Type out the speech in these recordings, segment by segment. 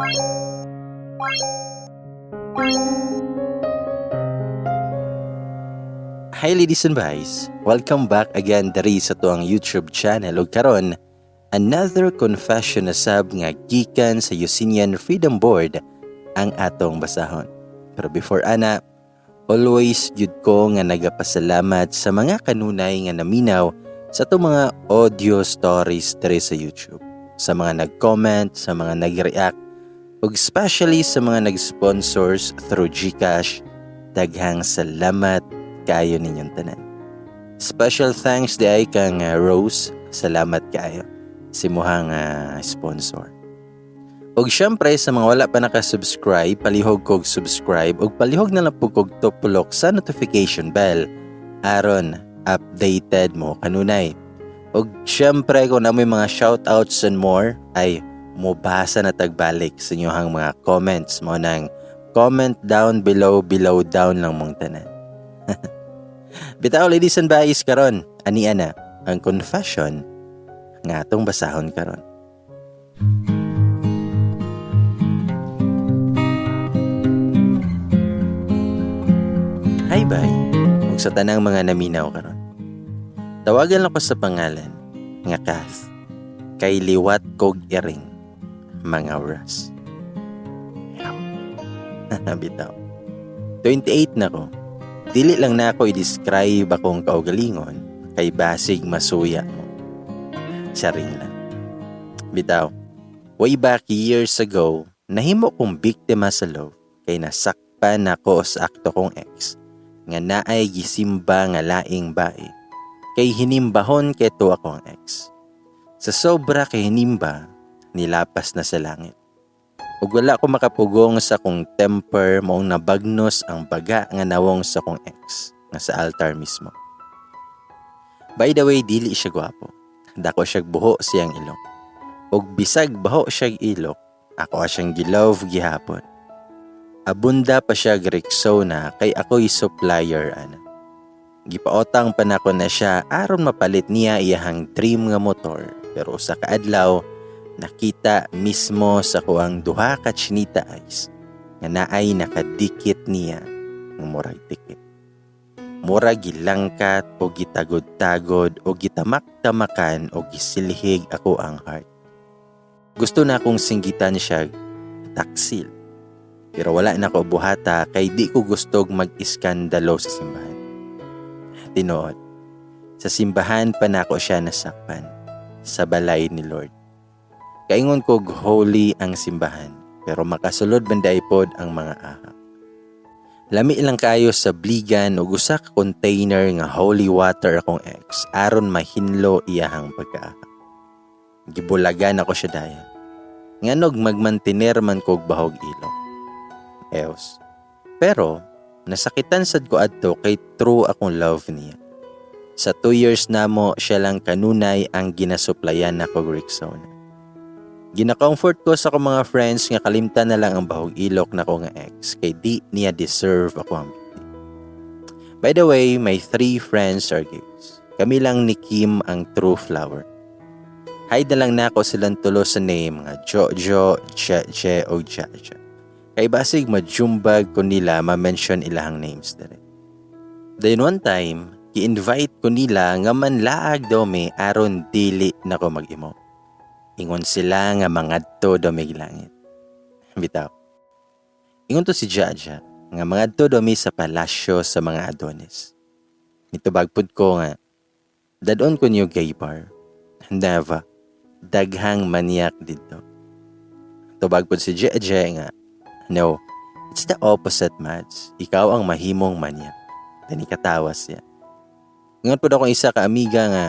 Hi, ladies and guys! Welcome back again diri sa atuang YouTube channel ug karon, another confession na sab nga gikan sa Eugenian Freedom Board ang atong basahon. Pero before ana, always gyud ko nga nagapasalamat sa mga kanunay nga naminaw sa atong mga audio stories diri sa YouTube. Sa mga nag-comment, sa mga nag-react, ug especially sa mga nag-sponsors through GCash, daghang salamat kayo ninyong tanan. Special thanks diay kang Rose, salamat kaayo sa imuhang sponsor. Ug syempre sa mga wala pa naka-subscribe, palihog kog subscribe ug palihog na lang pud kog tupulok sa notification bell aron updated mo kanunay. Ug syempre kung naa moy mga shoutouts and more ay mobasa na tagbalik sa inyong mga comments mo nang comment down below, below down lang mong tanan. Bitaw, ladies and guys, karon ani ana ang confession nga atong basahon karon. Hi bye, ug sa tanang mga naminaw karon. Tawagan lang ko sa pangalan nga Kath kay liwat kog iring mga oras. Bitaw. 28 na ko. Dili lang na ako i-describe akong kaugalingon kay basig masuya mo. Charing lang. Bitaw, way back years ago, nahimo kong biktima sa love kay nasakpan ako sa akto kong ex nga naay gisimba nga laing bae kay hinimbahon keto ako ang ex. Sa sobra kay hinimba, nilapas na sa langit. Ug wala ko makapugong sa kong temper, maong nabagnos ang baga nga nawong sa kong ex nga sa altar mismo. By the way, dili siya gwapo. Dako siya buho siyang ilong. Ug bisag baho siya ilok, ako siyang gilove gihapon. Abunda pa siya Rexona kay ako'y supplier ana. Gipaotang pa nako na siya aron mapalit niya iyahang dream nga motor, pero usa ka adlaw nakita mismo sa kuang duha ka chinita eyes nga naay nakadikit niya nga murag tikit. Murag gilangkat o gitagod-tagod o gitamak-tamakan o gisilhig ako ang heart. Gusto na akong singgitan siya taksil. Pero wala na ko buhata kay di ko gustog mag-iskandalo sa simbahan. Tinuod, sa simbahan pa nako siya nasakpan, sa balay ni Lord. Kaingon kog holy ang simbahan, pero makasulod man diay pod ang mga ahak. Lami lang kayo sa bligan og usa ka container nga holy water akong ex aron mahinlo iyahang pagkaahak. Gibulagan ako siya dayon. Nganog magmantiner man kog bahog ilok. Eos. Pero nasakitan sad ko adto kay true akong love niya. Sa 2 years namo, siya lang kanunay ang ginasuplayan nako Rexona. Gina-comfort ko sa akong mga friends nga kalimtan na lang ang bahog ilok nako nga ex kay di niya deserve ako ang beauty. By the way, my 3 friends are gays. Kami lang ni Kim ang true flower. Hide na lang nako silang tulo sa name nga Jojo, Cheche o Jaja. Kay basig majumbag ko nila ma-mention ilahang names dire. Then one time, gi-invite ko nila nga manlaag daw mi aron dili na ko mag-imo. Ingon sila nga mangadto daw mig langit. Bitaw. Ingon to si Jaja nga mangadto daw mi sa palasyo sa mga Adonis. Nitubag pud ko nga dadon ko niyo gay bar. Never. Daghang maniak didto. Tubag pud si Jeje nga, "No, it's the opposite, Mads. Ikaw ang mahimong manyak." Dani katawa siya. Ingon pud akong isa ka amiga nga,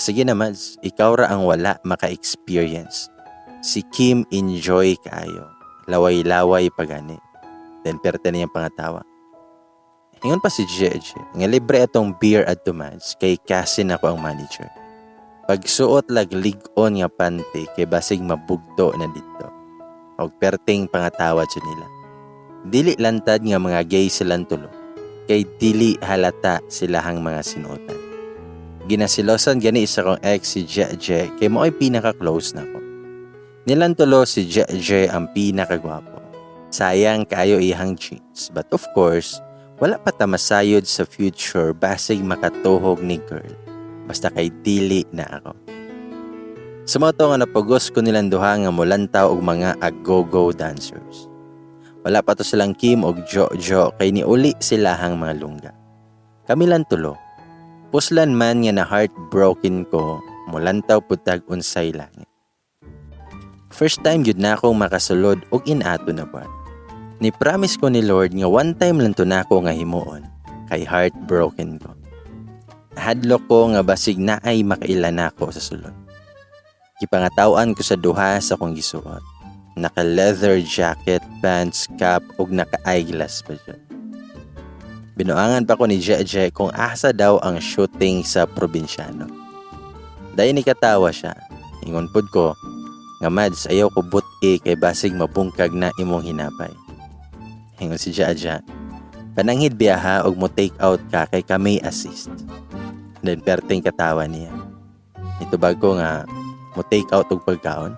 "Sige na, Mads, ikaw ra ang wala maka-experience. Si Kim enjoy kaayo. Laway-laway pa gani." Then perte niyang pangatawa. Ingon pa si Jeje nga libre atong beer adto, Mads, kay cousin ako ang manager. Pagsuot lag lig-on nga panty kay basig mabugto na dito. Og perting pangatawad sa nila. Dili lantad nga mga gay silang tulo kay dili halata silahang mga sinuotan. Ginasilosan gani isa kong ex si Jeje kay mao'y pinaka-close nako. Nilang tulo, si JJ ang pinakagwapo. Sayang kaayo iyang jeans. But of course, wala pa ta masayod sa future, basig makatuhog ni girl. Basta kay dili na ako. Sa mao to nga napugos ko nilang duha nga mulantaw og mga agogo dancers. Wala pa to silang Kim og Jojo kay niuli silahang mga lungga. Kami lang tulo. Puslan man nga na heartbroken ko, mulantaw pud tag unsay langit. First time gyud na akong makasulod og inato na bar. Ni promise ko ni Lord nga one time lang to nako nga himuon kay heartbroken ko. Hadlok ko nga basig naay makaila nako sa sulod. Gipangatawan ko sa duha sa akong gisuot. Naka leather jacket, pants, cap ug naka eyeglass pa jud. Binuangan pa ko ni Jeje kung asa daw ang shooting sa Probinsyano. Dayon ni katawa siya. Ingon pud ko nga, "Mads, ayaw ko buti kay basig mabungkag na imong hinapay." Ingon si Jaja, "Pananghid biyaha og mo take out ka kay kami assist." Then perting katawa niya. Nitubag ko nga, "Mo take out og pagkaon?"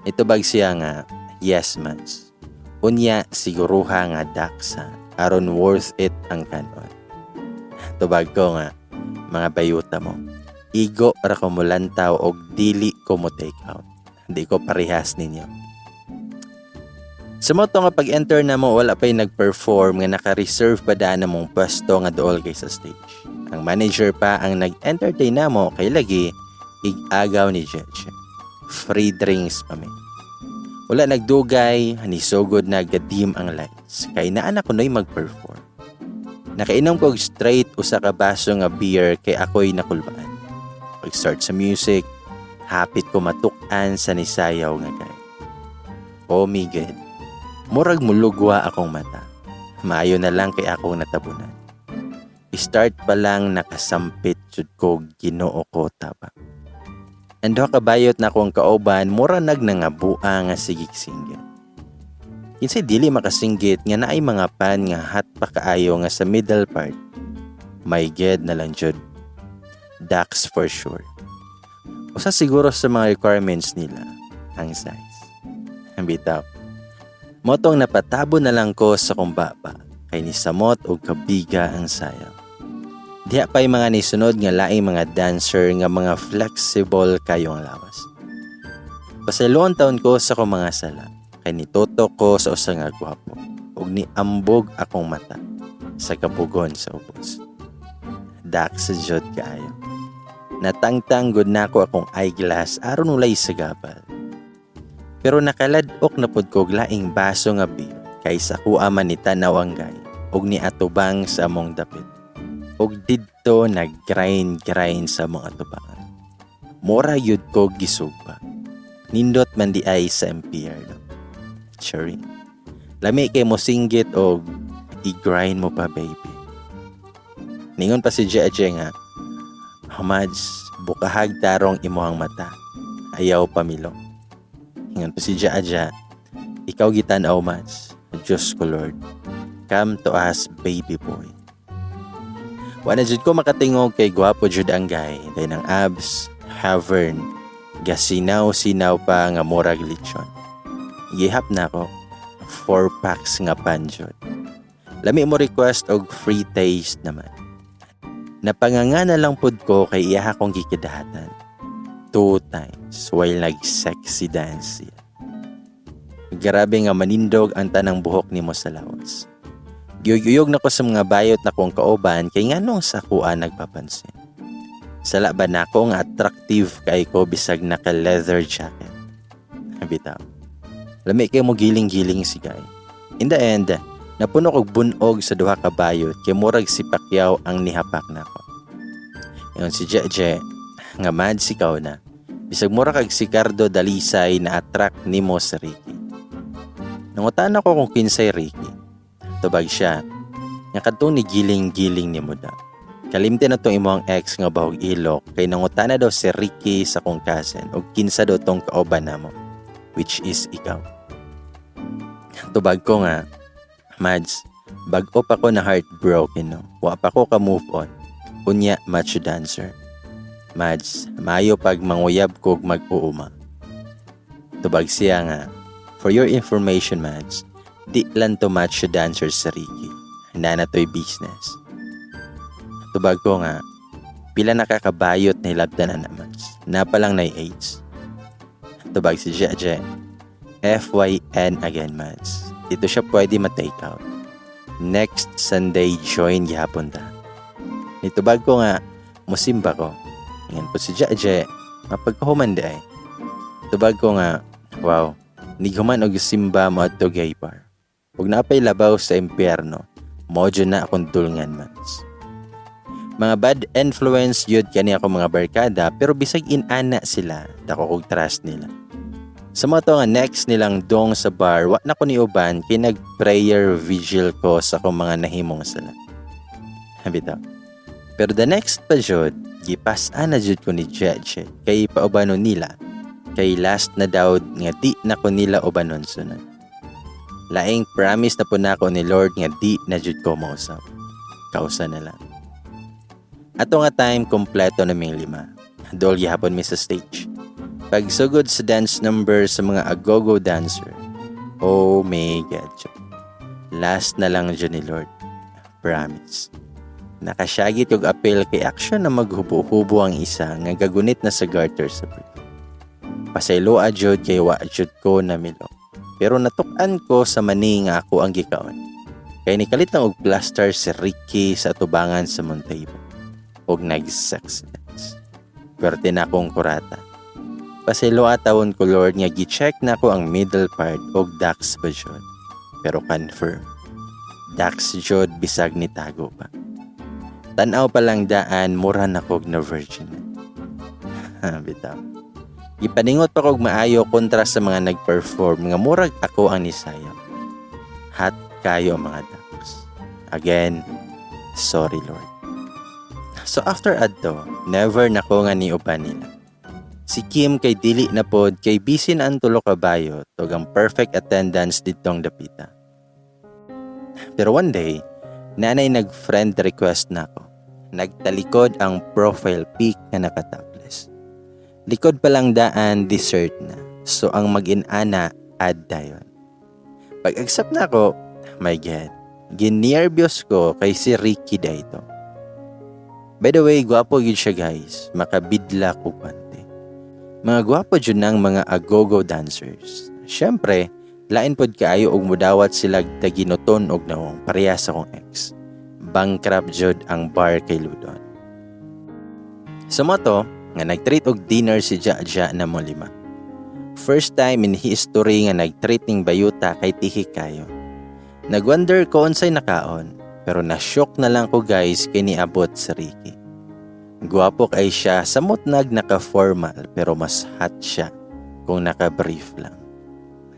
Nitubag siya nga, "Yes, Mads. Unya siguruha nga daksa aron worth it ang kanon." Tubag ko nga, "Mga bayuta mo. Igo ra ko mulantaw og dili ko mo take out. Di ko parehas ninyo." Sa mao to nga pag-enter na mo, wala pa'y nag-perform nga naka-reserve pa daan na mong pwesto nga dool kay sa stage. Ang manager pa ang nag-entertain na mo kay lagi ig-agaw ni Jeje. Free drinks pa mi. Wala nagdugay, nisugod na gadim ang lights. Kay naa na kuno'y mag-perform. Nakainom ko og straight usa ka baso nga beer kay ako'y nakulbaan. Pag-start sa music, hapit ko matuk-an sa nisayaw nga guy. Oh my God. Murag mulugwa akong mata. Maayo na lang kay akong natabunan. Start pa lang nakasampit jud ko, Ginoo ko, taba. Ang duha ka bayot na akong kauban mura nag nangabua nga sigig singgit. Kinsay dili makasinggit nga naay mga pan nga hot pa kaayo nga sa middle part? My God na lang jud. Dax for sure. Usa siguro sa mga requirements nila ang size. Ang bitaw. Mao tong napatabo na lang ko sa kumbaba kay nisamot og kabiga ang sayaw. Diha pa'y mga nisunod nga laing mga dancer nga mga flexible kayong lawas. Pasayloon taon ko sa akong mga sala kay nitutok ko sa usa nga gwapo ug niambog akong mata sa kabugon sa ubos. Dak sa jud kaayo. Natangtang gud nako akong eyeglass aron walay sagabal. Pero nakalad-ok na pud ko og laing baso nga beer kay sa kuha man ni tanaw ang guy ug niatubang sa among dapit. Ug didto nag-grind-grind sa among atubangan. Mura yud ko gisugba. Nindot man di ay sa impyerno. Charing. Lami kay mo singgit og "I-grind mo pa, baby." Ningon pa si Jeje nga, "Mads, bukahag tarong imuhang mata. Ayaw pamilo." Ingon pa si Jaja, "Ikaw gitan-aw, Mads. Diyos ko Lord. Come to us, baby boy." Wala jud ko makatingog kay gwapo jud ang guy. Dahil ng abs, havern, gasinaw-sinaw pa nga murag lechon. Gihap na ako, four packs nga pan jud. Lami mo request og free taste naman. Napanganga na lang pud ko kay iya akong gikidahatan two times while nag-sexy dance siya. Grabe nga manindog ang tanang buhok nimo sa lawas. Giyog-uyog na ko sa mga bayot na kong kauban kay nganong sa kuha nagpapansin. Sala ba nako nga attractive kay ko bisag naka leather jacket? Bitaw. Lami kay mo giling-giling si guy. In the end, napuno kog bunog sa duha ka bayot kay murag si Pacquiao ang nihapak nako. Ingon si Jeje nga, "Mad, ikaw na. Bisag mura kag si Cardo Dalisay na attract nimo sa Ricky." Nangutan ako kung kinsay Ricky. Tubag siya nga kadtong ni giling-giling nimo da. Kalimti na tong imong ex nga bahog ilok kay nangutana daw si Ricky sa kong cousin og kinsa daw tong kauban namo, which is ikaw. Tubag ko nga, "Mads, bag-o pa ko na heartbroken, no. Wa pa ko ka move on. Unya macho dancer. Mads, maayo pag manguyab kog mag-uuma." Tubag siya nga, "For your information, Mads, di lang to macho dancer sa Ricky. Naa na to'y business." Tubag ko nga, "Pila nakakabayot na hilabtan na, Mads? Naa pa lang nay AIDS." Tubag si Jeje, "FYN again, Mads. Dito siya pwede ma-take out. Next Sunday, join gihapon ta." Nitubag ko nga, "Musimba ko." Ingon po si Jeje, "Mapagkahuman di ay." Tubag ko nga, "Wow, nighuman og simba mo adto gay bar. Ug napay labaw sa impyerno, mao na akong dulngan, Mads." Mga bad influence yun kani ako mga barkada, pero bisag inana sila, dako kog trust nila. Sa mga to nga next nilang dong sa bar, wa na ko ni uban kay nag-prayer vigil ko sa akong mga nahimong sala. Bitaw. Pero the next pa jud, gipas-an na jud ko ni Jeje kay paubanon nila kay last na daw nga di na ko nila ubanon sunod. Laing promise na po nako ni Lord nga di na jud ko mausab. Kausa na lang. Ato nga time, kompleto naming lima. Dol gihapon mi sa stage. Pagsugod sa dance number sa mga agogo dancer. Oh my God. Last na lang dyan ni Lord. Promise. Nakasyagit og apel kay action na maghubo-hubo ang isa nga gagunit na sa garter sa brief. Pasayloa jud kay wa jud ko namilo. Pero natuk-an ko sa mani nga ako ang gikaon. Kay nikalit lang og plaster si Ricky sa atubangan sa Montebo. Og nag-sex dance. Pwerte na akong kurata. Pasayloa tawon ko, Lord, nga gi-check na ko ang middle part og dax ba jud. Pero confirm. Dax jud bisag ni tago pa. Tanaw pa lang daan, mura na kog na virgin. Bitaw. Gipaningot pa kog maayo kontra sa mga nag-perform nga murag ako ang nisayang. Hot kayo ang mga ducks. Again, sorry, Lord. So after adto, never na ko nga niuban nila. Si Kim kay dili na pod kay busy na ang tulo ka bayot ug ang perfect attendance didtong dapita. Pero one day, nanay nag-friend request na ako. Nagtalikod ang profile pic nga nakatopless. Likod pa lang daan, dessert na. So ang mag-inana, add dayon. Pag-accept na ako, my God, ginerbyos ko kay si Ricky dito. By the way, gwapo yun siya, guys. Makabidla ko kwante. Mga gwapo jud ng mga agogo dancers. Siyempre, lain pod kaayo og mudawat sila taginuton og nawong pareha sa akong ex. Bankrupt jud ang bar kay Ludon. Sa moto, nga nag-treat og dinner si Jaja na mo lima. First time in history nga nag-treat ning bayuta kay tihik kayo. Nagwonder ko unsay nakaon, pero na-shock na lang ko, guys, kay niabot sa Ricky. Gwapo kay siya samot nag naka-formal, pero mas hot siya kung naka-brief lang.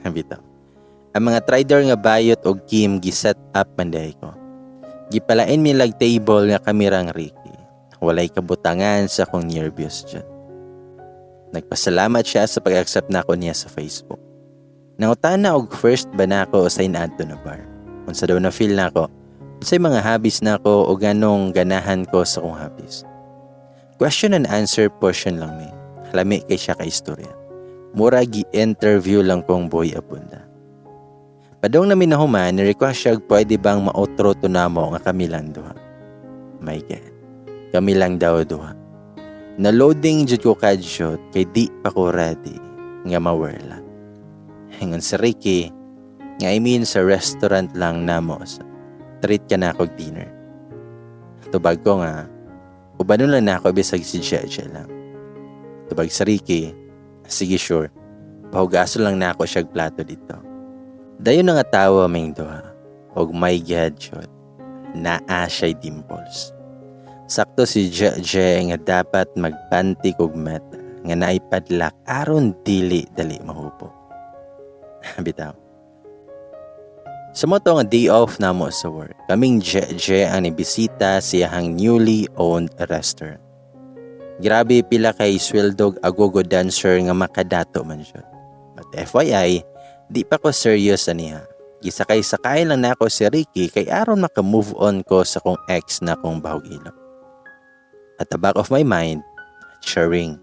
Bitaw. Ang mga trader nga bayot og Kim gi-set up man diay ko. Gipalain mi lag table nga kami rang Ricky. Walay kabutangan sa akong nervyos dyan. Nagpasalamat siya sa pag-accept nako niya sa Facebook. Nangutana og first ba nako sa inaadto na bar. Unsa daw na feel nako. Unsay mga hobbies nako o ganong ganahan ko sa akong hobbies. Question and answer portion lang mi. Lami kay siya ka istorya. Mura gi-interview lang kong Boy Abunda. Padong namin na human, ni-request siya og pwede bang maotro to namo nga kami lang duha. My God. Kami lang daw duha. Na loading jud ko kadyot kay di pa ko ready nga mawerla. Ingon si Ricky nga, I mean, sa restaurant lang namo sa treat ka na ako dinner. Tubag ko nga, "Ubanon lang na ako bisag si Jeje lang." Tubag sa Ricky, "Sige, sure. Pahugaso lang na ako siya plato dito." Dayon na nga tawa ming duha. Og my God, jud. Naa siya'y dimples. Sakto si Jeje nga dapat magpanty kog metal nga naipadlak aron dili dali mahupo. Bitaw. Sa moto nga day off namo sa work, kaming Jeje ang nibisita siyahang newly owned restaurant. Grabe pila kay sweldog agogo dancer nga makadato man siya. But FYI, di pa ko serious aniha. Gisakay-sakay lang nako si Ricky kay aron maka-move on ko sa kong ex na kong bahog ilo. At the back of my mind, charing.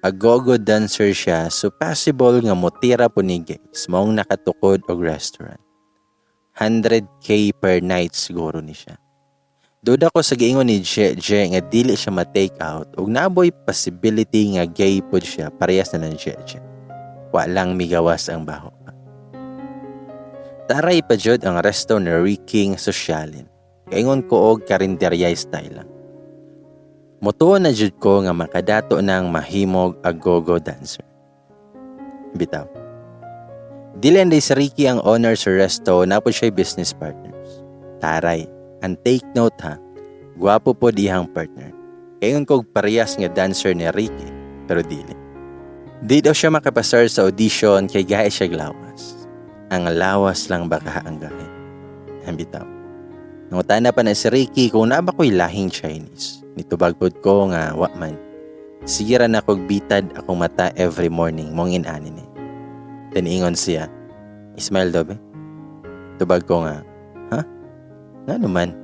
Agogo dancer siya, so possible nga motira po ni guys, maong nakatukod og restaurant. 100K per night siguro ni siya. Duda ko sa giingon ni Je nga dili siya ma-take out ug naboy possibility nga gay pod siya, parehas na ng Je. Walang migawas ang baho. Taray pa jud ang resto ni Ricky nga sosyalin. Kaingon ko og karinderya style lang. Mutuo na jud ko nga makadato ng mahimog agogo dancer. Bitaw. Dili anday si Ricky ang owner sa resto, na po siya business partners. Taray. And take note ha, gwapo po dihang partner. Kaingon ko og parehas nga dancer ni Ricky, pero dili. Di daw siya makapasar sa audition kay gahi siya lawas. Ang lawas lang baka ang gahi. Ang bitaw. Nangutana pa na si Ricky kung naa ba ko'y lahing Chinese. Nitubag pod ko nga wa man. Sige ra na kog bitad akong mata every morning mong inani ni. Taniingon siya, "Smile daw be." Tubag ko nga, "Ha? Nga naman?"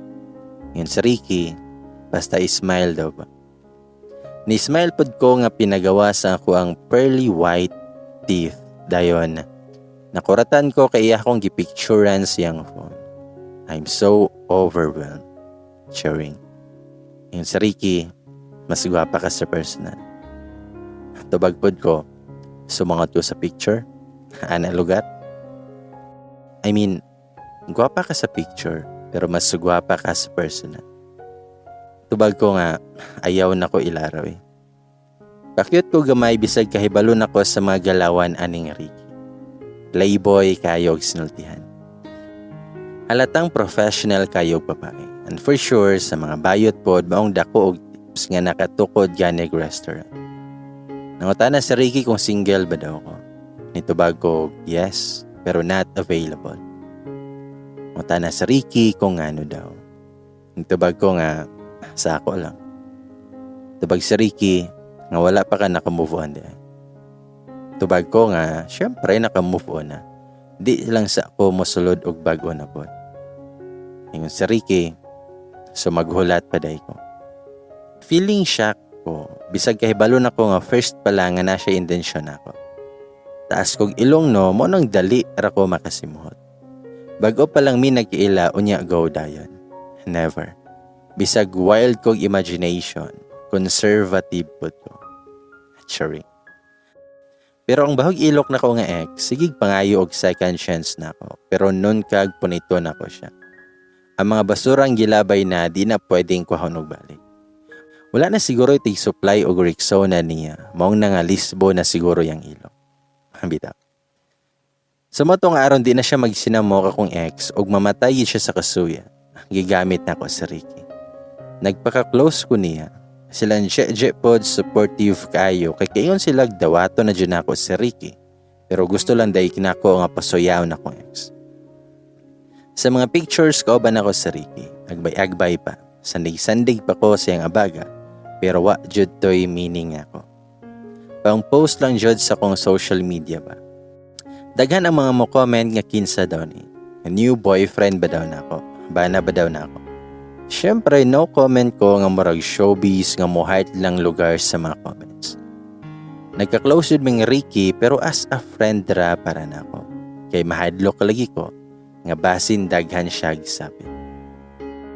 Ingon si Ricky, "Basta smile daw ba." Ni-smile pod ko nga pinagawa sa ako ang pearly white teeth. Dayon, nakuratan ko kay iya akong gipicturan siyang phone. I'm so overwhelmed. Sharing. Ingon si Ricky, "Mas gwapa ka sa personal." Tubag pod ko, "Sumangat ko sa picture? Ana lugar? I mean, gwapa ka sa picture, pero mas gwapa ka sa personal." Tubag ko nga, "Ayaw na ko ilaraw eh." Pakyut ko gamay bisag kahibalo na ko sa mga galawan aning Ricky. Playboy kayog sinultihan. Halatang professional kayog babae. And for sure, sa mga bayot pod, maong dako og tips nga nakatukod ganig restaurant. Nangutana si Ricky kung single ba daw ko. Nitubag ko, "Yes, pero not available." Nangutana si Ricky kung ano daw. Nitubag ko nga, "Sa ako lang." Tubag si Ricky nga wala pa ka nakamove on di. Tubag ko nga, syempre nakamove on na. Di lang sa ako mosulod og bag-o na pod. Ingon si Ricky, so maghulat pa day ko. Feeling shock ko, bisag kahibalo na ko nga first pa lang nga na siya intensyon ako. Taas kog ilong no, mo nang dali ra ko makasimuhot. Bago pa lang mi nagkiila, unya go dayon. Never. Bisag wild kog imagination, conservative pod ko. Charing. Pero ang bahog ilok na ko nga ex, sigig pangayo og second chance na ako. Pero nun kag punito na ko siya. Ang mga basurang gilabay na di na pwedeng kuhon og balik. Wala na siguro itig supply og Rexona niya. Maong nga lisbo na siguro yang ilok. Bitaw. Sa mo nga aron di na siya magsinamok akong ex og mamatay siya sa kasuya. Gigamit na ko si Ricky. Nagpaka-close ko niya. Silang Je pod supportive kayo kay kayon sila dawato na dyan ako si Ricky. Pero gusto lang dahil kinako nga pasuyaw na akong ex. Sa mga pictures ko ba nako si Ricky, agbay-agbay pa. Sandig-sandig pa ko sa iyang abaga, pero wa jud to'y meaning ako. Pang post lang jud sa kong social media ba. Daghan ang mga mo comment nga kinsa daw ni. New boyfriend ba daw nako? Bana ba daw nako? Siyempre, no comment ko nga murag showbiz nga mo heart lang lugar sa mga comments. Nagka-close jud ming Ricky pero as a friend ra para nako. Kay mahadlok lagi ko nga basin daghan siya gisapit.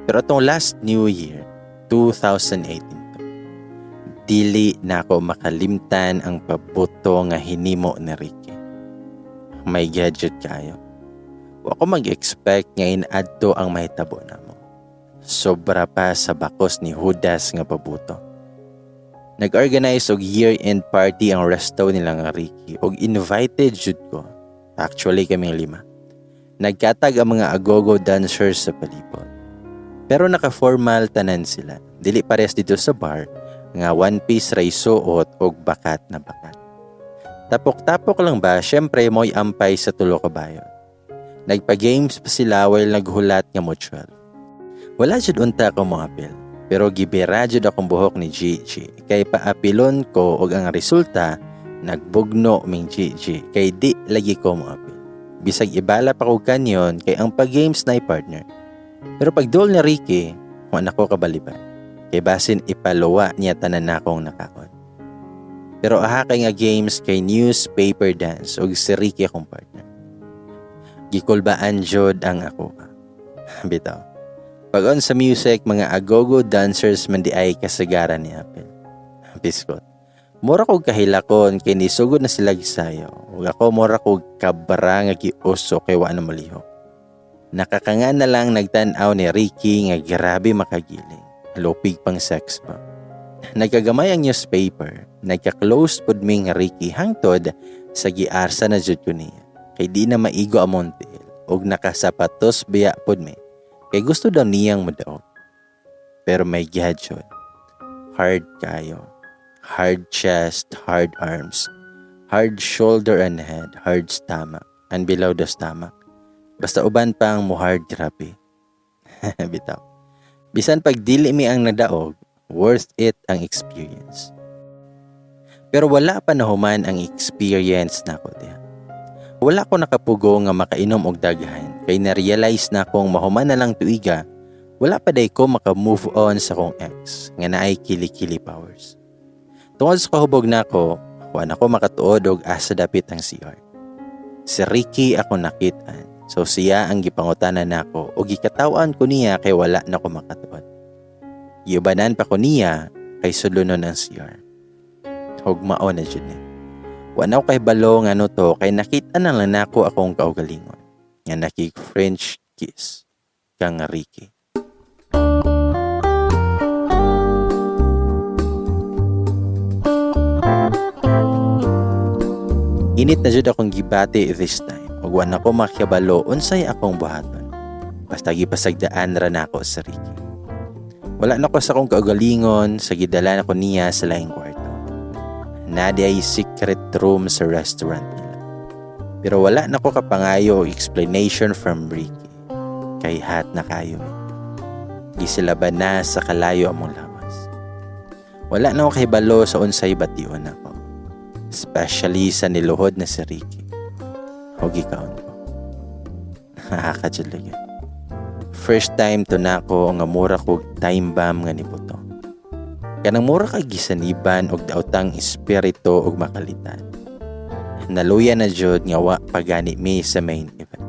Pero atong last New Year, 2018 to, dili na ako makalimtan ang pabuto nga hinimo ni Ricky. May gadget kayo. Wa ko mag-expect nga inadto ang mahitabo namo. Sobra pa sa bakos ni Judas nga pabuto. Nag-organize og year-end party ang resto nila nga Ricky og invited jud ko. Actually kaming lima. Nagkatag ang mga agogo dancers sa palibot. Pero naka-formal tanan sila. Dili pares dito sa bar nga one piece ray suot og bakat na bakat. Tapok-tapok lang ba, syempre mo'y ampay sa tulo ka bayot. Nagpa-games pa sila while naghulat nga mo 12. Wala jud unta ako moapil. Pero gibira jud akong buhok ni Gigi. Kay paapilon ko og ang resulta, nagbugno ming Gigi. Kay di lagi ko moapil. Bisag ibala pa ko kanyon kay ang pag-games na partner. Pero pagdol ni Ricky, wa na ko kabaliban. Kay basin ipaluwa niya tanan na akong nakaon. Pero aha kay nga games kay newspaper dance og si Ricky akong partner. Gikulbaan jud ang ako. Bitaw. Pag on sa music, mga agogo dancers man di ay kasagaran ni Apple. Biskot. Mura kog kahilakon kay nisugod na sila gisayo. Ug ako mura kog kabara nga giuso kay wa na malihok. Nakakanga na lang nagtan-aw ni Ricky nga grabe makagiling. Lupig pang sex pa. Nagkagamay ang newspaper. Nagka-close pod mi nga Ricky hangtod sa giarsa na jud ko niya. Kay di na maigo among tiil. Ug nakasapatos biya pod mi. Kay gusto daw niyang modaog. Pero may gihadyon. Hard kayo. Hard chest, hard arms, hard shoulder and head, hard stomach, and below the stomach. Basta uban pang mo hard grabe. Bitaw. Bisan pag dili mi ang nadaog, worth it ang experience. Pero wala pa nahuman ang experience nako diha. Wala ko nakapugo nga makainom og daghan kay na-realize na kong mahuman na lang tuiga, wala pa day ko maka-move on sa kong ex nga naay kili-kili powers. Tungod sa kahubog nako, wa na ko makatuod og asa dapit ang CR. Si Ricky ako nakit-an, so siya ang gipangutanan nako og gikataw-an ko niya kay wala na ko makatuod. Giubanan pa ko niya kay sulunon ang CR. Hugmao na jud ni. Wa na ko kahibalo nga ano to kay nakita na lang nako akong kaugalingon nga nakig French kiss kang Ricky. Init na jud akong gibati this time ug wa na ko makibalo unsay akong buhaton. Basta gipasagdaan ra nako sa Ricky. Wala na ko sa akong kaugalingon sa gidala nako niya sa laing kwarto. Nadi ay secret room sa restaurant nila. Pero wala na ko kapangayo og explanation from Ricky. Kay hat na kayo mi. Gisilaban na sa kalayo among lawas. Wala na ko kahibalo sa unsay bation ako. Especially sa niluhod na si Ricky. Og ikaon ko. Nakakadyan lagi. First time to nako nga mura kog time bomb nga nibuto. Kanang mura kag gisaniban og daotang espiritu og makalitan. Naluya na jud nga wa pagani mi sa main event.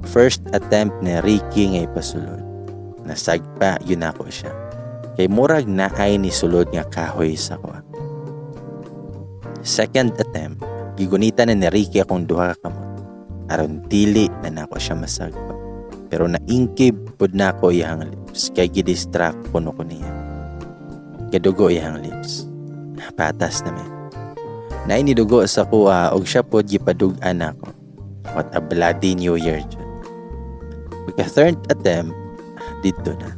First attempt ni Ricky nga ipasulod. Nasagpa yun ako siya. Kay murag naay ni sulod nga kahoy sa kuha. Second attempt, gigunita na ni Ricky akong duha ka kamot. Aron dili na nako siya masagpa. Pero naingkib pud nako iyang lips kay gidistract kuno ko niya. Gadugo iyang lips. Patas na mi. Naay nidugo sa kuha og siya pod gipadug-an nako. What a bloody New Year jud. Pagka third attempt, didto na.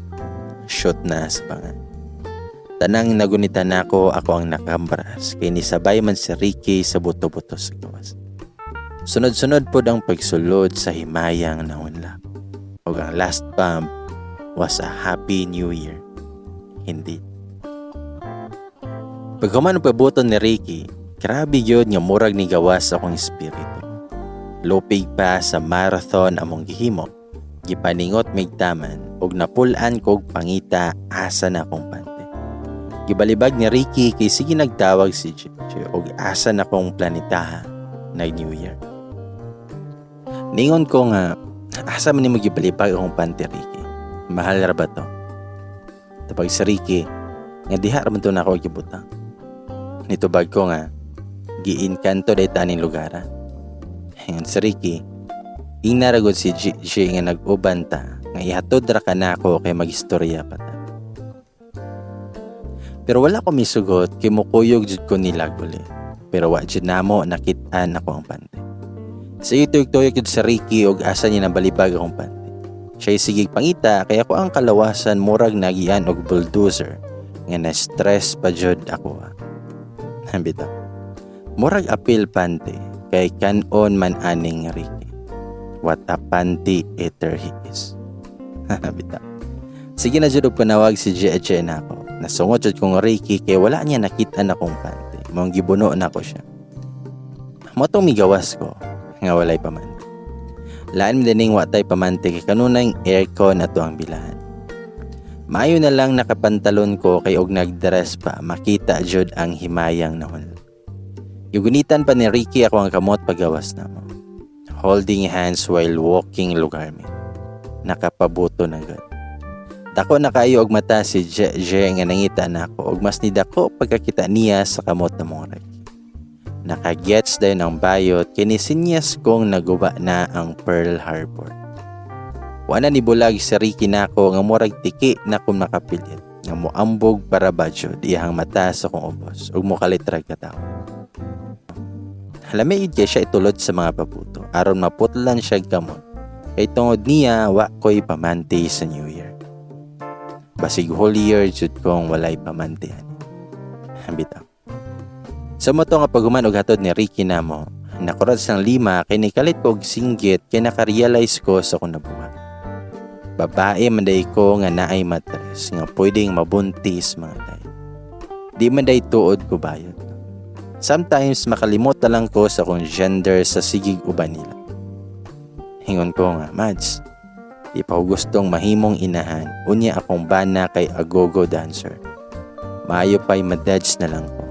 Shoot na sa pangan. Tanang nagunita nako, ako ang nakambras kay nisabay man si Ricky sa buto-buto sa gawas. Sunod-sunod pod ang pagsulod sa himayang naunlak. Og ang last bump was a happy new year. Hindi. Paghuman ang pabuton ni Ricky, grabe yun nga murag ni gawas akong espiritu. Lupig pa sa marathon among gihimo. Gipaningot migtaman og napulan kog pangita asa na akong pante. Gibalibag ni Ricky kay sige nagtawag si Jeje og asa na akong planetaha nag New Year. Ningon ko nga asa man nimo gibalibag akong pante, Ricky? Mahal ra ba to? Tapag si Ricky nga diha ra man to nako gibutang. Nitubag ko nga giinkanto day taning lugar. Ingon si Ricky, ingna ra gud si Jeje nga nag-uban ta nga ihatod ra ka nako kay magistorya pa ta. Pero wala ko misugot kay mukuyog jud ko nila uli. Pero wa jud namo nakit-an ako ang pante. Sige tuyok-tuyok jud si Ricky og asa niya nabalibag akong pante. Siya'y sige pangita kay ako ang kalawasan murag nagian og bulldozer nga na-stress pa jud ako. Bitaw. Murag apil pante kay kanon man aning Ricky. What a panty eater he is. Bitaw. Sige na jud og panawag si Jeje nako. Nasungot jud kong Ricky kay wala niya nakita na kong pante. Mong gibuno na ko siya. Mao tong migawas ko nga walay pamante. Laan mi dining wa tay pamante kay kanunay aircon ato ang bilahan. Maayo na lang nakapantalon ko kay og nagdress pa, makita jud ang himayang nahunla. Gigunitan pa ni Ricky ako ang kamot pagawas namo. Holding hands while walking lugar mi. Nakapabuto na gud. Dako na kayo og mata si Je nga nangita nako og mas nidako pagkakita niya sa kamot na mong Ricky. Nakagets dayon ang bayot kini sinyas kong naguba na ang Pearl Harbor. Wala ni bulag si Ricky nako nga murag tiki na kung nakapilit nga moambog para ba jud iyang mata sa kong ubos ug mokalit ra katawa. Lami kay siya itulod sa mga pabuto aron maputlan siya kamot kay tungod niya wa ko'y pamanti sa New Year. Basig whole year jud kong walay pamanti ani. Bitaw. Sa mo to nga paghuman og hatod ni Ricky namo, nakurad sang 5 kay nikalit ko og singgit kay nakarealize ko sa akong nabuhat. Babae man day ko nga naay matres nga pwedeng mabuntis, mga day. Di man day tuod ko bayot. Sometimes makalimot na lang ko sa akong gender sa sigig uban nila. Hingon ko nga, "Mads, di pa ko gustong mahimong inahan, unya akong bana kay agogo dancer. Maayo pa'y madeds na lang ko."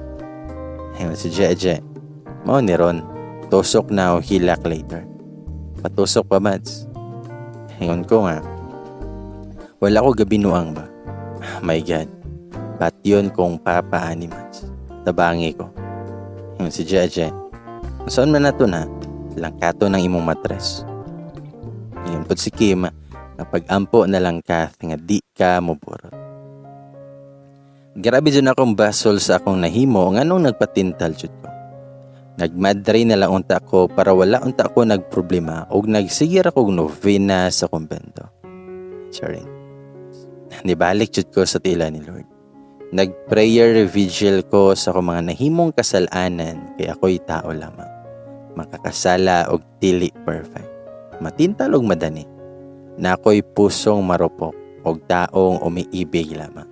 Hingon si Jeje, "Mao ni ron, tusok na o hilak later. Patusok pa, Mads." Hingon ko nga, "Wala ko gabinuang ba? My God, bat yun kong papa ani, Mads. Tabangi ko." Hingon si Jeje, "Saan man na to na, langkato ng imong matres." Ingon pod si Kim, nga pag-ampo na lang ka nga di ka moburot. Grabe jud akong basol sa akong nahimo nganong nagpatintal jud ko. Nagmadre na lang unta ko para wala unta ko nagproblema ug nagsigir ako og novena sa kumbento. Charing. Nibalik jud ko sa tila ni Lord. Nag-prayer vigil ko sa akong mga nahimong kasalanan kay ako'y tao lamang. Makakasala og dili perfect. Matintal og madani. Na ako'y pusong marupok og taong umiibig lamang.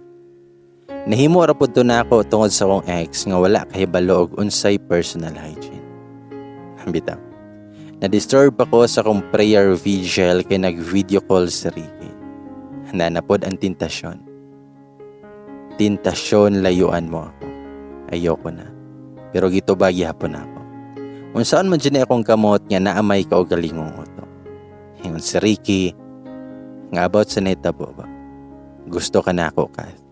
Nahimo ra pud to nako tungod sa akong ex nga wala kahibalo og unsay personal hygiene. Bitaw. Na-disturb ako sa akong prayer vigil kay nag-video call si Ricky. Nanapod ang tentasyon. Tentasyon, layuan mo ako. Ayoko na. Pero gitubag gihapon ako. Unsaon man dyan akong kamot nga naamay ka og galingong utok. Ingon si Ricky nga about sa nahitabo ba. "Gusto ka nako, Kath.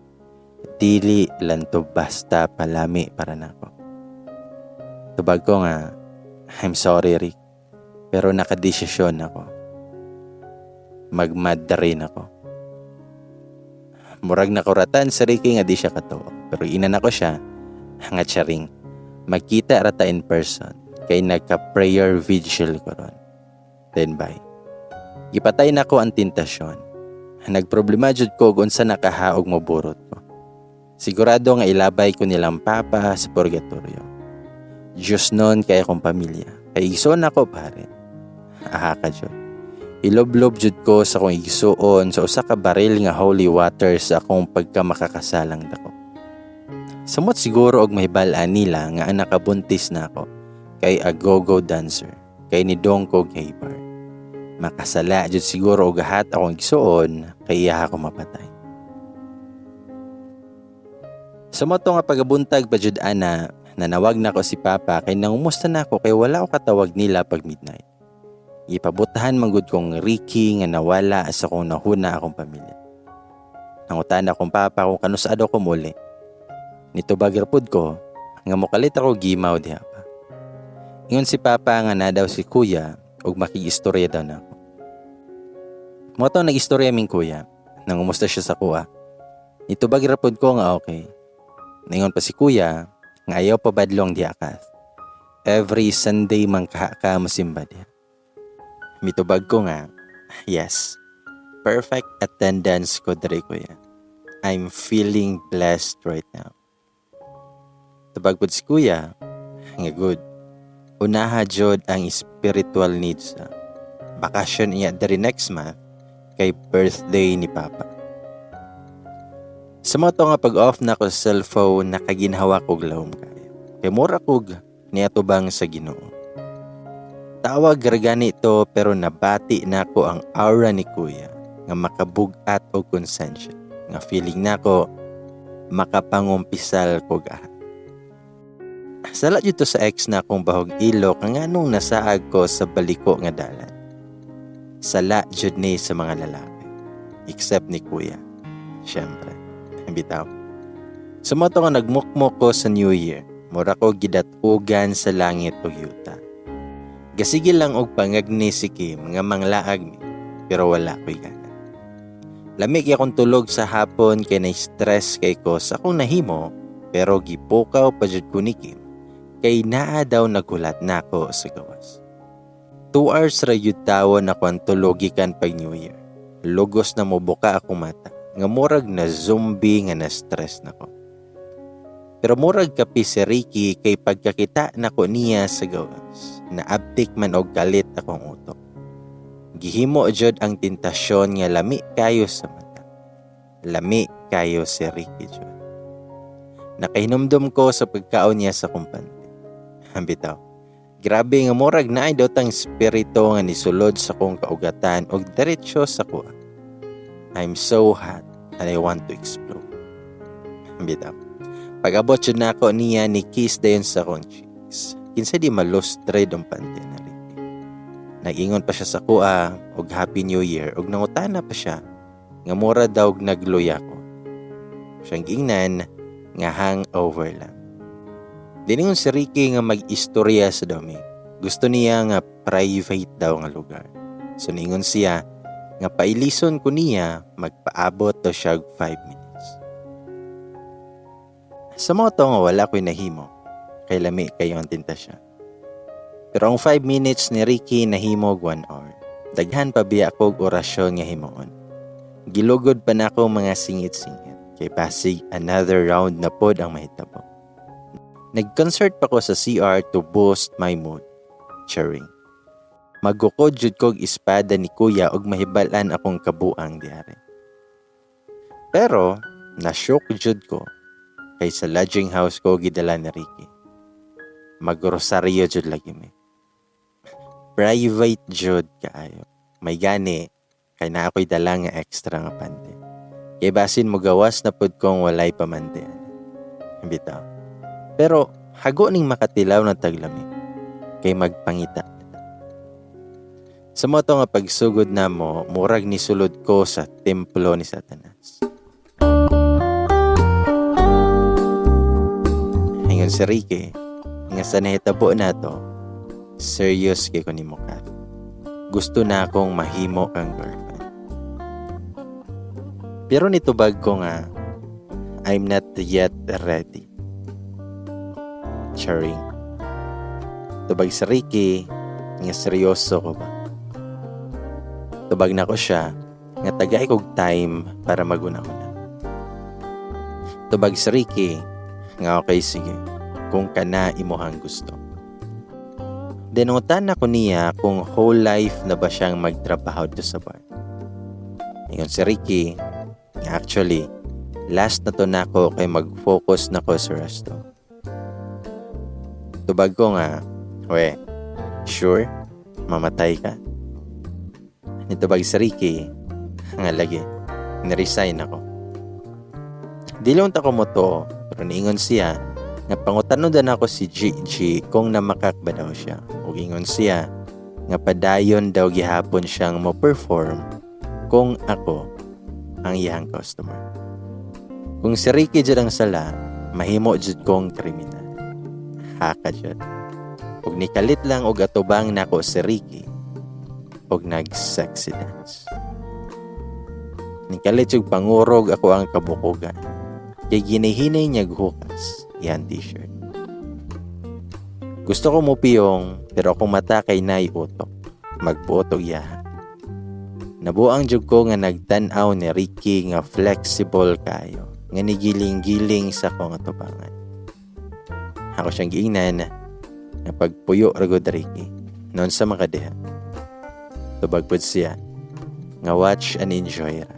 Dili lang to basta palami para nako." Tubag ko nga, "I'm sorry, Rick. Pero nakadesisyon ako. Magmadre ako." Murag nakuratan si Ricky nga di siya katuo. Pero inan ako siya, nga charing. Magkita rata in person. Kay nagka-prayer vigil ko ron. Then bye. Gipatay na ko ang tentasyon. Nagproblema jud ko kung unsa nakahaog moburot ko. Sigurado nga ilabay ko nilang papa sa purgatorio. Diyos nun kay akong pamilya. Kay igsoon ako pare. Aha ka jud. Iloblob jud ko sa akong igsuon sa usa ka baril nga holy water sa akong pagkamakakasalang dako. Samot siguro og mahibal-an nila nga ang nakabuntis na ako kay agogo dancer kay ni dong ko gay bar. Makasala jud siguro og gahat akong igsuon kay iya ako mapatay. Sa mo to nga pagabuntag pa jud ana, nanawag na ko si Papa kay nangumusta na ako kay wala ko katawag nila pag midnight. Ipabutahan man gud kong Ricky nga nawala sa kong nahuna akong pamilya. Nangutan akong papa kung kanusado ko muli. Nitubag ra pud ko nga mokalit ako gimaw diha pa. Ingon si Papa nga na daw si Kuya ug makig-istorya daw nako. Mo to nag-istorya ming kuya. Nangumusta siya sa kuha. Nitubag ra pud ko nga okay. Ningon pa si Kuya nga ayaw pa badlong diha ka. Every Sunday man kaha ka mosimba diha. Mitubag ko nga, "Yes, perfect attendance ko diri, Kuya. I'm feeling blessed right now." Tubag pud si Kuya nga good. Unaha jud ang spiritual needs. Bakasyon iya diri next month kay birthday ni Papa. Sa mo to nga pag-off na ko sa cellphone, nakaginhawa kog lawom kayo. Kay mura kog niatubang sa Ginoo. Tawag ra gani to pero nabati nako ang aura ni Kuya nga makabug-at og konsensya. Nga feeling nako makapangumpisal ko gaha. Sala dito sa ex na akong bahog ilo kang anong nasaag ko sa baliko nga dalan. Sala jud ni sa mga lalaki. Except ni kuya. Siyempre. Bitaw. Sa mao to nga nagmukmok ko sa New Year. Mura ko gidatugan sa langit ug yuta. Gasige lang og pangagni si Kim nga manglaag mi, pero wala ko'y gana. Lami kay akong tulog sa hapon kay na-stress kay ko sa akong nahimo, pero gipukaw pa jud ko ni Kim kay naa daw naghulat nako sa gawas. 2 hours ra yun tawon ako ang tulog gikan pag New Year. Lugos na mobuka akong mata nga murag na zombie nga na-stress nako. Pero murag kapi si Ricky kay pagkakita nako niya sa gawas, naabtik man og kalit akong utok. Gihimo jud ang tentasyon nga lami kayo sa mata. Lami kayo si Ricky jud. Nakahinumdum ko sa pagkaon niya sa kumpante. Bitaw. Grabe nga murag naay daw tang spirito nga nisulod sa kong kaugatan og diretso sa kuha. I'm so hot and I want to explode. Bitaw. Pag-abot jud nako niya ni kiss dayon sa akong cheeks. Kinsa di malustre ang pante na Ricky. Nag-ingon pa siya sa kuha og Happy New Year og nangutana pa siya nga mura daw nagluya ko. Siyang giingnan nga hangover lang. Diningon si Ricky nga mag-istorya sa dami. Gusto niya nga private daw nga lugar. So ningon siya nga pailison ko niya, magpaabot daw siya og 5 minutes. Sa mao to nga wala ko'y nahimo, kay lami kayo ang tentasyon. Pero ang 5 minutes ni Ricky nahimo og 1 hour. Daghan pa biya ko og orasyon nga himuon. Gilugod pa nako mga singit-singit kay basig another round na pod ang mahitabo. Nag-concert pa ko sa CR to boost my mood. Charing. Magukod jud kog espada ni kuya og mahibal-an akong kabuang diari. Pero na-shock jud ko kay sa lodging house ko gidala ni Ricky. Magrosaryo jud lagi mi. Private jud kaayo. May gani kay naa ako'y dala nga extra nga pante. Kay basin mo gawas na pud kong walay pamantian. Bitaw. Pero hago ning makatilaw na taglami kay magpangita. Sa mao to nga pagsugod namo, murag ni sulod ko sa templo ni Satanas. Ingon si Ricky nga sa nahitabo nato, serious kay ko nimo Kat. Gusto na akong mahimo kang girlfriend. Pero nitubag ko nga I'm not yet ready. Charing. Tubag si Ricky nga seryoso ko ba. Tubag na ko siya nga tagay kog time para maguna-una. Tubag si Ricky nga okay sige kung kana imuhang gusto. Denutan ako niya kung whole life na ba siyang magtrabaho do sa bar. Ingon si Ricky nga actually last na to nako kay mag-focus na ko sa resto. Tubag ko nga, we, sure? Mamatay ka? Nitubag si Ricky, nga lagi, niresign ako. Dilong ta ko mo to, pero niingon siya, nga pangutanon din ako si GG kung namakak ba daw siya. Ug ingon siya, nga padayon daw gihapon siyang mo-perform kung ako ang iyang customer. Kung si Ricky jud ang sala, mahimo jud kong kriminal. Haka jud. Ug nikalit lang og atubang nako si Ricky og nag-sexy dance. Nikalit jud pangurog ako ang kabukugan. Kay ginihinay niya hukas iyang t-shirt. Gusto ko mupiyong pero akong mata kay nay utok. Magbuot og yaha. Nabuang jud ko nga nagtan-aw ni Ricky nga flexible kayo, nga nigiling-giling sa akong atubangan. Ako siyang giingnan nga pagpuyo ra gud Ricky noon sa makadiha. Tubag pud siya nga watch and enjoy ra.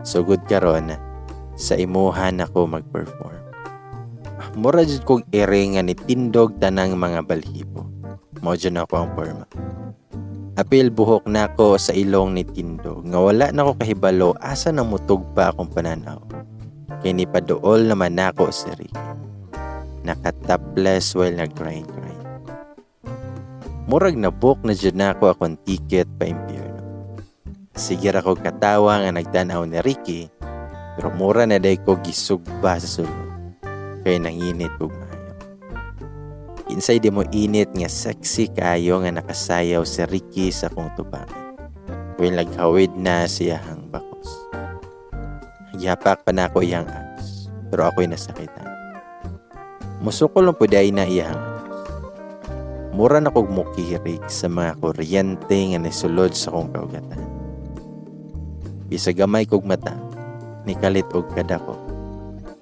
Sugod karon sa imuha nako mag-perform. Mura jud kog ere nga nitindog tanang mga balhibo. Mao jud ako ang porma. Apil buhok nako sa ilong ni Tindog nga wala nako kahibalo asa na mutugpa akong pananaw. Kay nipaduol naman nako si Ricky. Naka-topless while nag-grind grind. Murag na-book na jud nako akong ticket pa impyerno. Sige ra ko katawa nga nagtan-aw ni Ricky, pero mura na day ko gisugba sa sulod. Kay nanginit kog maayo. Kinsay di mo init nga sexy kaayo nga nakasayaw si Ricky sa akong tubangan. While naghawid na siyahang bakos. Gihapak pa nako iyang abs, pero ako'y nasakitan. Musukol lang pud na iyang abs. Mura na kog mukirig sa mga kuryente nga nisulod sa akong kaugatan. Bisag gamay kog mata, nikalit og kadako.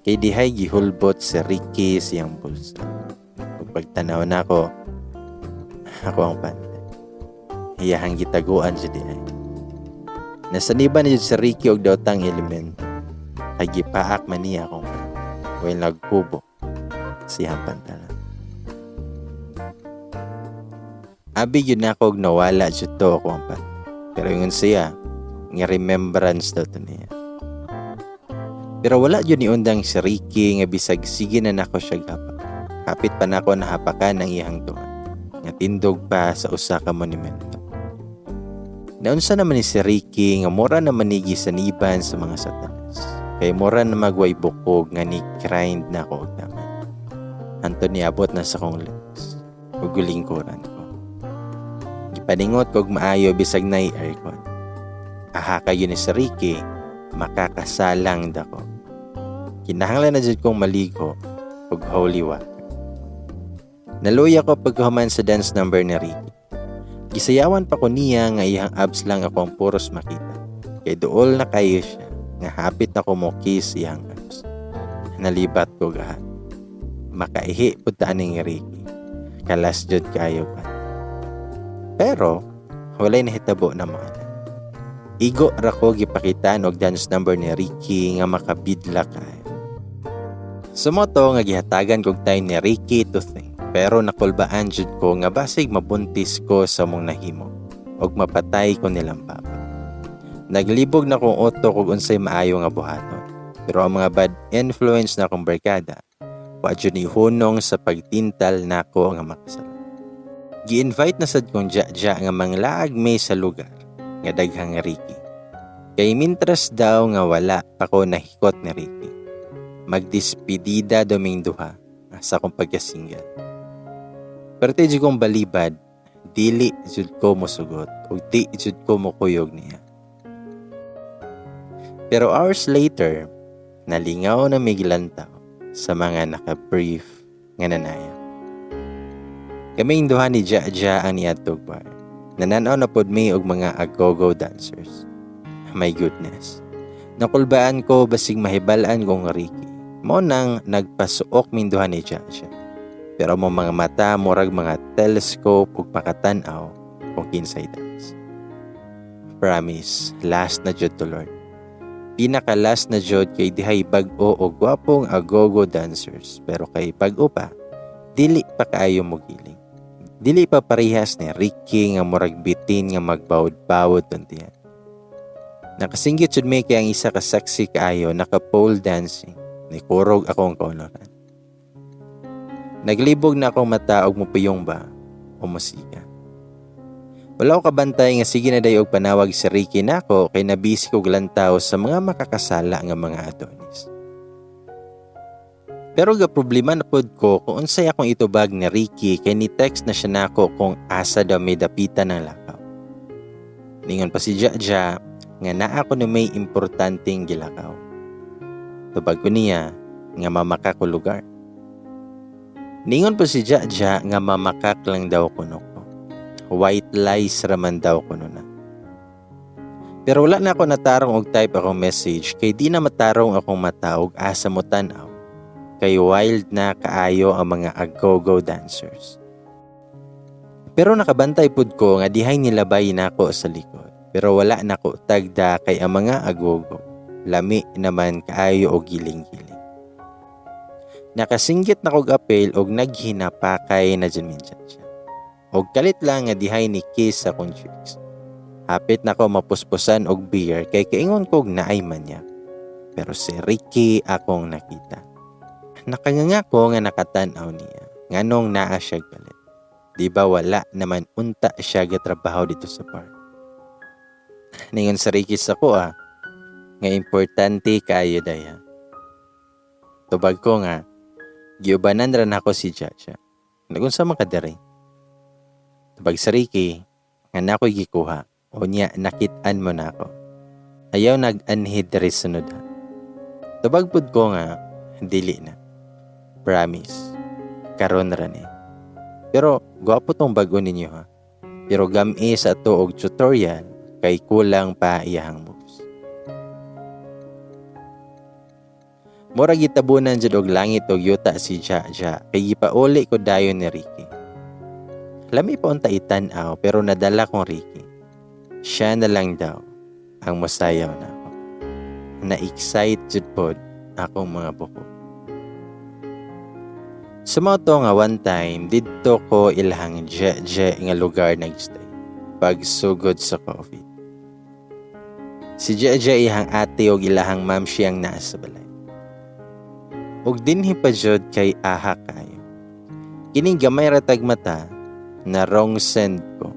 Kay dihay gihulbot si Ricky siyang bulsa. Ug pagtanaw nako, ako ang panty. Iyahang gitaguan siya dihay. Nasaniban ni si Ricky og daotang elemento. Kay gipaak man niya akong panty. While nagkubo siyang pantalan. Abi yun ako og nawala jud to ako ang panty. Pero ingon siya, nga remembrance daw to niya. Pero wala yun niundang si Ricky nga bisag sige na nako siya gapak. Kapit pa nako nahapakan ang iyang tunga, nga tindog pa sa usa ka monumento. Naunsa naman ni si Ricky nga mura naman ni gisaniban sa mga satanas. Kay mura na magway bukog nga ni grind na ako og taman. Anto niabot na sa kong lips ug gulingkuran ko. Gipaningot kog maayo bisag nay aircon. Aha kayo ni si Ricky, makakasalang dako. Kinahanglan na jud kong maligo og holy water. Naluya ko pagkahuman sa dance number ni Ricky. Gisayawan pa ko niya nga iyang abs lang ako ang puros makita. Kay duol na kayo siya nga hapit na ko mo kiss iyang abs. Nalibat ko gahat. Makaihi pud ta aning Ricky. Kalas jud kayo pa. Pero walay nahitabo na mga anak. Igo ra ko gipakitaan og dance number ni Ricky nga makabidla kayo. Sumoto nga gihatagan kog time ni Ricky to think. Pero nakulbaan jud ko nga basig mabuntis ko sa mong nahimo ug mapatay ko nilang papa. Naglibog na kong utok og unsay maayo nga buhaton. Pero ang mga bad influence na akong barkada, wa jud ni hunong sa pagtintal nako nga makasala. Gi-invite na sad kong ja-ja nga manglaag may sa lugar nga daghang Ricky. Kay mintras daw nga wala pa ko nahikot ni Ricky. Magdispedida doming duha sa akong pagkasingle. Pero ti jud kong balibad, dili jud ko mosugot ug di jud ko mokuyog niya. Pero hours later, nalingaw na miglantaw sa mga naka-brief nga nanaya. Kaming duha ni Ja-Ja ang niadtog bar. Nananaw na pod mi og mga agogo dancers. My goodness. Nakulbaan ko basig mahibal-an kong Ricky. Mao nang nagpasuok min duha ni Ja-Ja. Pero mo mga mata murag mga telescope ug makatan-aw kung kinsay dance. Promise, last na jud to Lord. Pinaka last na jud kay dihay bag-o og gwapong agogo dancers, pero kay bag-o pa, dili pa kaayo mogiling. Dili pa parehas ni Ricky nga murag bitin nga magbawod-bawod tuntiyan. Nakasinggit jud mi kay ang isa ka sexy kaayo naka pole dancing. Nikurog akong kaunoran. Naglibog na akong mata og mupiyong ba o musika. Wala ko kabantay nga sige na day og panawag si Ricky nako kay nabisi kog lantaw sa mga makakasala nga mga Adonis. Pero ga problema na pod ko kung unsay akong itubag ni Ricky kay ni text na siya nako kung asa daw may dapitan ng lakaw. Ningon pa si Jaja nga naa ko na may importanteng gilakaw. Tubag ko niya nga mamaka ko lugar. Ningon pa si Jaja nga mamakak lang daw kuno ko. White lies raman daw kuno na. Pero wala na ako natarong og type akong message kay di na matarong akong mata og asa mo tan-aw. Kay wild na kaayo ang mga agogo dancers. Pero nakabantay pud ko nga dihay nilabay nako sa likod. Pero wala nako tagda kay ang mga agogo. Lami naman kaayo og giling-giling. Nakasinggit na kog apel og naghinapakay na dyan minsan siya. Og kalit lang nga dihay ni kiss sa akong cheeks. Hapit na ko mapuspusan og beer kay kaingon kog naay manyak. Pero si Ricky akong nakita. Nakanganga ko nga nakatan-aw niya. Nganong naa siya galit. Di ba wala naman unta siya gatrabaho dito sa bar? Ningon sa Ricky sa ko nga importante kaayo daya. Tubag ko nga, giubanan ra nako si Jaja. Nagunsa man ka diri? Tubag sa Ricky, nga nako'y gikuha. O niya, nakit-an mo na ako. Ayaw nag-anhid diri sunod ha. Tubag pud ko nga, dili na. Promise. Karon ra ni. Pero gwapo tong bag-o ninyo ha. Pero gami sa ato og tutorial kay kulang pa iyahang moves. Mura gitabunan jud og langit og yuta si Jaja kay gipauli ko dayon ni Ricky. Lami pa unta itan-aw pero nadala kong Ricky. Siya na lang daw ang mosayaw na ako. Na-excite jud pod akong mga buko. Sumao to nga one time didto ko ilahang je-je nga lugar nagstay pagsugod sa COVID. Si Jeje ihang ate og ilahang mamshi ang naa sa balay. Og dinhi pa jud kay aha kayo. Kining gamay ra tag mata na wrong send ko.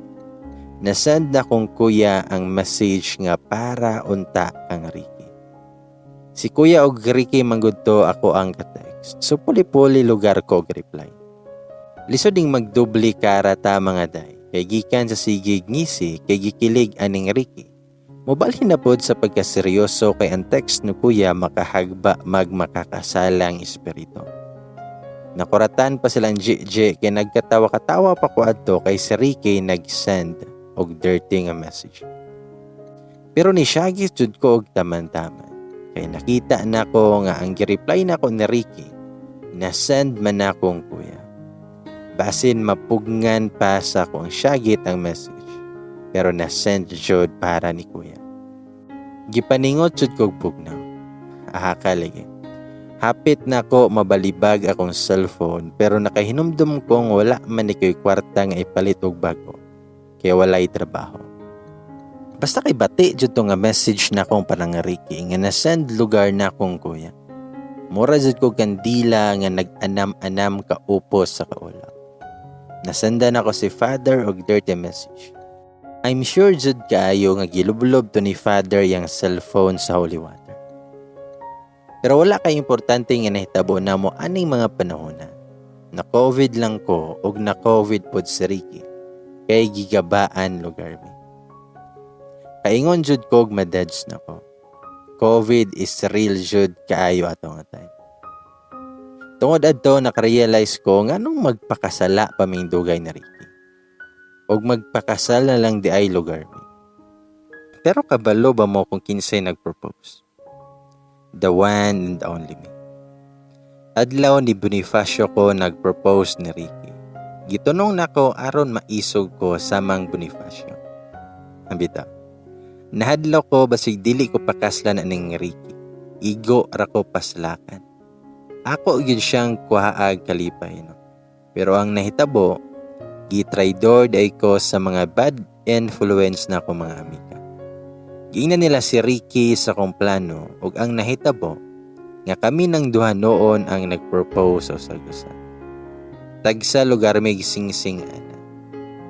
Nasend na kong kuya ang message nga para unta kang Ricky. Si kuya og Ricky manggod to ako ang ka-text. So puli-puli lugar ko og reply. Lisod ding magdubli kara ta mga day. Kay gikan sa sigig ngisi kay gikilig aning Ricky. Mobalhin na pod sa pagkaseryoso kay ang text no kuya makahagba magmakakasalang espiritu. Nakuratan pa silang JJ kay nagkatawa-katawa pa ko adto kay si Ricky nag-send og dirty nga message. Pero ni Shaggy jud ko og taman-taman. Kay nakita na ko nga ang gi-reply nako ni Ricky na send man akong kuya. Basin mapugngan pa sa akong syagit ang message. Pero na-send jud para ni kuya. Gipaningot jud kog bugnaw. Aha ka lagi. Hapit na ko mabalibag akong cellphone pero nakahinumdum kong wala man ni ko'y kwarta nga ipalit og bago. Kaya walay trabaho. Basta kay bati jud to nga message na akong panangariki nga na-send lugar na akong kuya. Mura jud ko kandila nga nag-anam-anam ka upos sa kaulaw. Nasendan ako si father og dirty message. I'm sure jud kaayo nga gilublob to ni father yang cellphone sa holy water. Pero wala kay importante nga nahitabo namo aning mga panahon na. Na-COVID lang ko og na-COVID pod si Ricky. Kay gigabaan lugar mi. Kaingon jud kog madeds na ko. COVID is real jud kaayo ato nga time. Tungod adto nakarealize ko nganong magpakasala pa ming dugay na Ricky. Og magpakasal na lang di ay lugar mi. Pero kabalo ba mo kung kinsay nagpropose? The one and only me. Adlaw ni Bonifacio ko nagpropose ni Ricky. Gitunong nako aron maisog ko sa Mang Bonifacio. Ambita. Nahadlaw ko basig dili ko pakaslan aning Ricky. Igo ra ko paslakan. Ako gyud siyang kuhaag kalipay no. Pero ang nahitabo, gitraidor day ko sa mga bad influence na ko mga amiga. Giingnan nila si Ricky sa kong plano ug ang nahitabo nga kami nang duha noon ang nagpropose sa usag-usa. Tagsa lugar may singsing ana.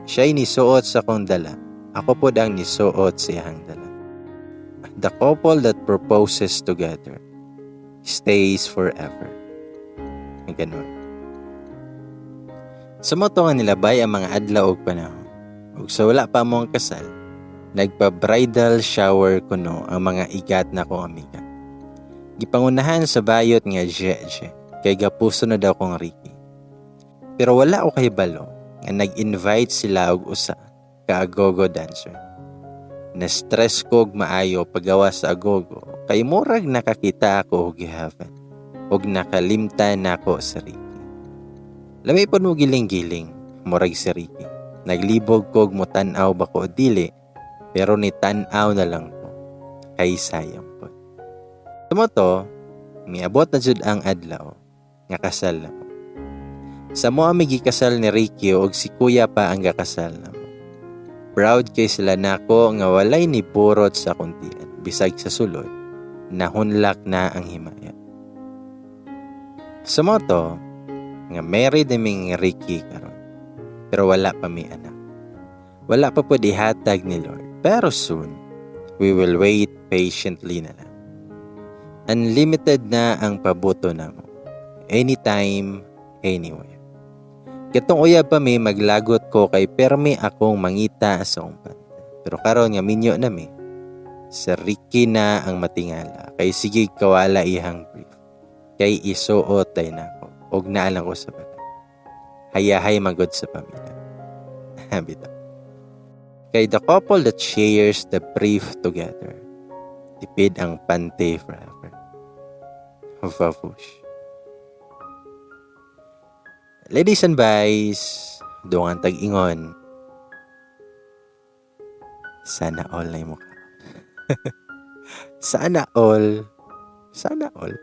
Siya'y nisuot sa kong dala. Ako pod ang nisuot sa iyang dala. The couple that proposes together stays forever. Ganun. Sumoto nga nilabay ang mga adlaw og panahon. Ug sa wala pa mo ang kasal, nagpa-bridal shower kuno ang mga igat na kong amiga. Gipangunahan sa bayot nga Jeje, kay gapuso na daw kong Ricky. Pero wala ko kahibalo nga nag-invite sila og usa ka agogo dancer. Na-stress ko og maayo paggawa sa agogo kay murag nakakita ako og heaven og nakalimtan nako sa Ricky. Lami pod mo giling-giling, murag si Ricky. Naglibog ko og motan-aw ba ko o dili, pero ni tan-aw na lang ko. Kay sayang pod. Tumoto, miabot na jud ang adlaw nga kasal na ko. Sa mo ami gikasal ni Ricky og si kuya pa ang gakasal namo. Proud kay sila nako nga walay ni burot sa akong tiyan, bisag sa sulod, nahunlak na ang himaya. Sa mo to, nga married na Ricky karon. Pero wala pa mi anak. Wala pa po ihatag ni Lord. Pero soon, we will wait patiently na lang. Unlimited na ang pabuto namo. Anytime, anywhere. Katong uyab pa mi, maglagot ko kay permi akong mangita sa akong pante. Pero karon nga minyo na mi, si Ricky na ang matingala kay sige kawala ihang brief. Kay isuot ay nako og naa lang ko sa balay. Hayahay magod sa pamilya. Bitaw. Kay the couple that shares the brief together, tipid ang pante forever. Vavush. Ladies and boys, dungan tag-ingon. Sana all na mukha. Sana all. Sana all.